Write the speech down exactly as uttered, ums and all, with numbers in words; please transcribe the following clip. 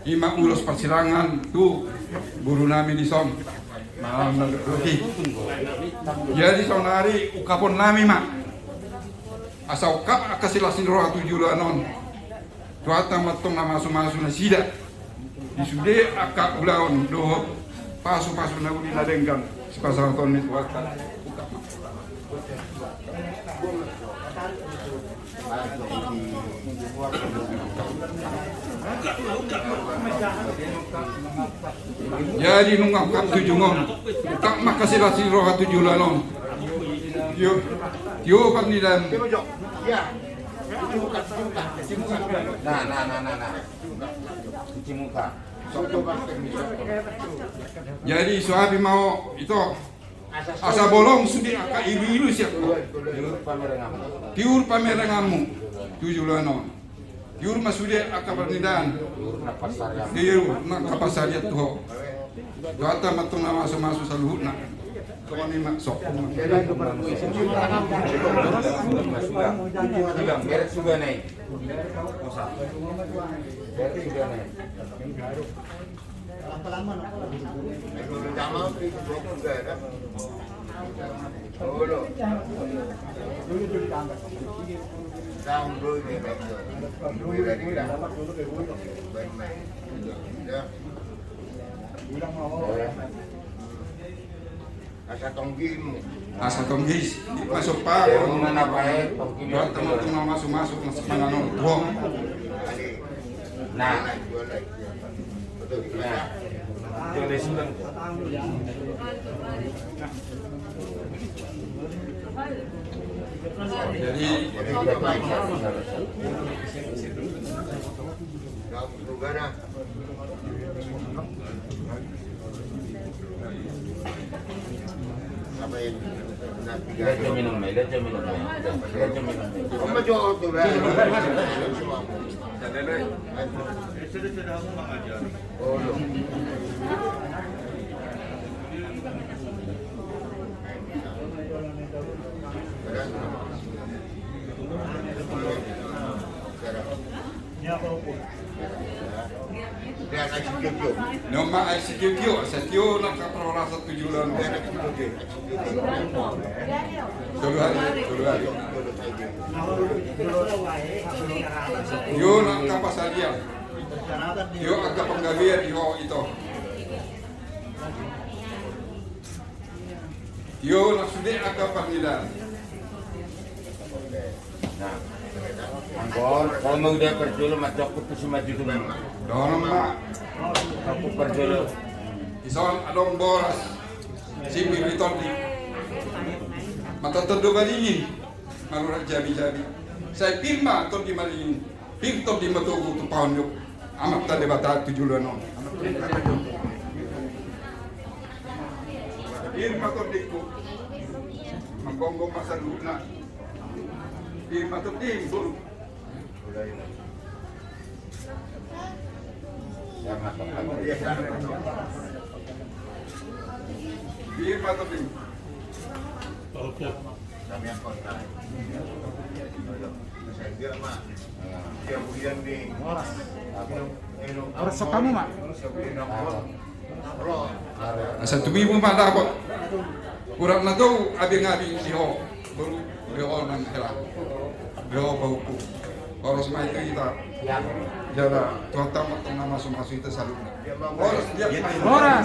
Ima ulos parsirangan tu boru nami dison. Malam na dohot i. Jadi saonari ungkapon nami ma. Asa ungkap angka silas ni roha tu joloan on. Tuhanta ma tong na mamasu-masu nasida. Di sude angka ulaon dohot pasu-pasu na uli na denggan. Sipasahaton ni Tuhanta. Jadi nunga ungkap tu joloan on. Ungkap ma angka silas ni roha tu joloan on. Tio, tio parnidaanmu. Nah, nah, nah, nah, nah. Cuci muka. Jadi so hape ma ho ito. Asa bolong sude angka ilu-ilu sian ho. Tiur pamerenganmu. Tiur pamerenganmu. Tu joloan on. Tiur ma sude angka parnidaan. Tiur na angka pansarian tu ho. Tuhanta ma tong na mamasu-masu saluhutna. Songon i ma, sok. Beret sudah nih. Beret sudah nih. Asa tonggimu. Asa tonggi. Masuk pa. Mana baik tonggimu. Teman-teman masuk-masuk masuk mana no. Nah. Nah. Jadi Noma ai si Tio, Tio, asa Tio na angka parhorasan tu joloan. Tolu hari, tolu hari. Tio na angka pansarian. Tio angka panggabean di ho ito. Tio na sude angka parnidaan. Nah, anggo on, on ma udah parjolo, mancokut tu si maju tu. Dohon ma. Aku parjolo. Dison adong boras. Si pir ni tondi. Mata tondo balingin. Marurat jabi-jabi. Sai pir ma tondi balingin. Pir tondi ma togu tu paon jo. Amanta Debata tu joloan on. Pir ma tondingku. Manggonggong ma saluhutna. Pir ma tondingku. Pir ma tondingku. Horas. Horas, sok hamu ma. Asa tumibu ma dapot. Urat na tou abing-abing di ho. Boru, di ho nang hela. Di ho paukku. Horas ma i tu hita. Jala Tuhanta ma tong na mamasu-masu hita saluhutna. Horas, dia. Horas.